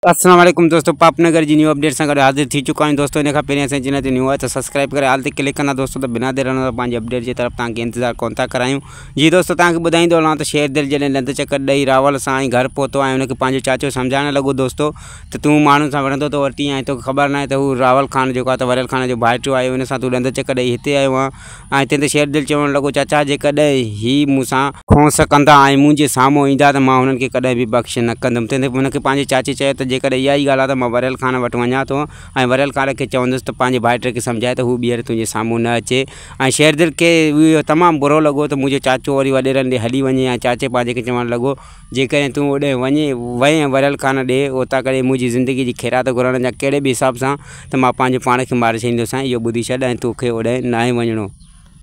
السلام عليڪم دوستو پاپ نگر جي نيو اپڊيٽ سان گڏ حاضر ٿي چڪا آهيون دوستو ان کان پهرين اسان چينل تي نيو آهي ته سبسڪرائب ڪري آل تي ڪلڪ ڪندا دوستو ته بنا دير هن پنهنجي اپڊيٽ جي طرف توهان کي انتظار ڪون ٿا ڪرايون جي دوستو توهان کي ٻڌائيندو هلان ته شير دل جڏهن ڏند چڪر ڏئي راول سان ۽ گهر پهتو ۽ ان کي پنهنجو چاچو سمجهائڻ لڳو دوستو ته تون ماڻهن سان وڙهندو ٿو ورتين ۽ توکي خبر ناهي ته هو راول خان جيڪو آهي ته وريل خان جو ڀائٽيو آهي ان سان تون ڏند چڪر ڏئي هتي آيو آهين ۽ تنهن تي شير دل چوڻ لڳو، چاچا، جيڪڏهن هي مون سان کونس ڪندا ۽ منهنجي سامهون ايندا ته مان هنن کي ڪڏهن به بخش نه ڪندم. تنهن تي هن کي پنهنجي چاچي چيو ته جيڪڏهن اها ئي ڳالهه آهي ته مان وريل خان وٽ وڃان ٿو ۽ وريل خان کي چوندس ته پنهنجي ڀائٽي کي سمجهائي ته هو ٻيهر تنهنجي سامهون نه اچي ۽ شير دل کي اهو تمام برو لڳو ته منهنجو چاچو وري وڏيرن ڏي هلي وڃي ۽ چاچي پنهنجي کي چوڻ لڳو جيڪڏهن تون اوڏانهن وڃين وئين وريل خان ڏي اتان ڪڏهن منهنجي زندگي جي خيرات گهرڻ يا ڪهڙي به حساب سان ته مان پنهنجو پاڻ کي ماري ڇڏيندوسانء اهو ٻڌي ڇڏ ۽ توکي اوڏانهن ناهي وڃڻو.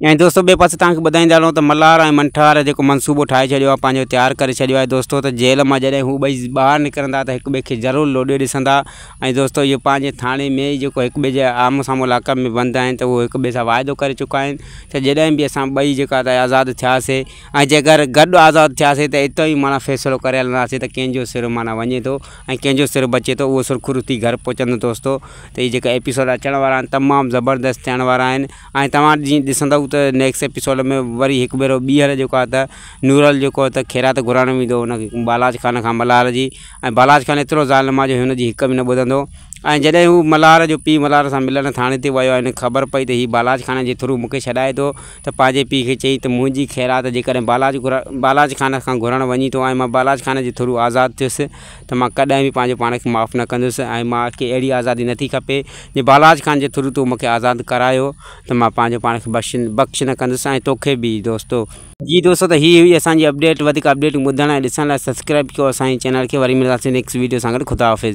۽ دوستو ٻئي پاسي توهان کي ٻڌائيندا هلون ته ملهار ۽ منٺار جيڪو منصوبو ٺاهي ڇڏيو آهي پنهنجو تيار ڪري ڇڏيو آهي دوستو ته جيل مان جڏهن هو ٻئي ٻاهر نڪرندا ته هڪ ٻئي کي ضرور لوڏي ڏسندا ۽ دوستو اهو پنهنجي ٿاڻي ۾ ئي جيڪو هڪ ٻئي جي آمهون سامهون لاڪ اپ ۾ بند آهن ته اهو هڪ ٻئي سان واعدو ڪري چڪا آهن ته جڏهن به اسان ٻئي جيڪا ته آزاد ٿياسي ۽ جيڪر گڏ آزاد ٿياسين ته اتان ئي معنيٰ فيصلو ڪري هلنداسين ته ڪنهن جو سر معنيٰ وڃي ٿو ۽ ڪنهن جو سر بچي ٿو اهو سرخرو ٿي گهر پهچندو دوستو ته هي جيڪا ايپيسوڊ اچڻ وارا آهن تمام زبردست ٿيڻ وارا آهن ۽ توهان جيئن ڏسندؤ ته نيڪسٽ ايپيسوڊ ۾ وري هڪ ڀيرو ٻيهر جيڪو آهي ته نورل جيڪو آهي ته خيرات گهرائڻ ويندو هن بالاچ خان کان ملهار جي ۽ بالاچ خان ايترو ظالم آهي جو هن جي هڪ به نه ٻڌندو ۽ جڏهن هو ملهار جو پيء ملهار سان ملڻ ٿاڻي تي ويو ۽ هن کي خبر پئي ته هي بالاچ خان جي ٿرو مون کي ڇڏائي ٿو ته پنهنجي پيء کي چئي ته منهنجي خيرات جيڪڏهن بالاچ بالاچ خان کان گهرڻ وڃين ٿو ۽ مان بالاچ خان جي ٿرو آزاد ٿيس ته مان ڪڏهن به پنهنجو پاڻ کي معاف نه ڪندس ۽ مان کي اهڙي آزادي نٿي کپي جي بالاچ خان جي ٿرو تو مون کي آزاد ڪرايو ته مان پنهنجو پاڻ کي بخش بخش نه ڪندس ۽ توکي به دوستو. جي دوستو ته هي هئي اسان جي اپڊيٽ وڌيڪ اپڊيٽون ٻڌڻ ۽ ڏسڻ لاء سبسڪرائب ڪيو اسان جي چينل کي وري ملنداسين نيڪسٽ ويڊيو سان گڏ خدا حافظ.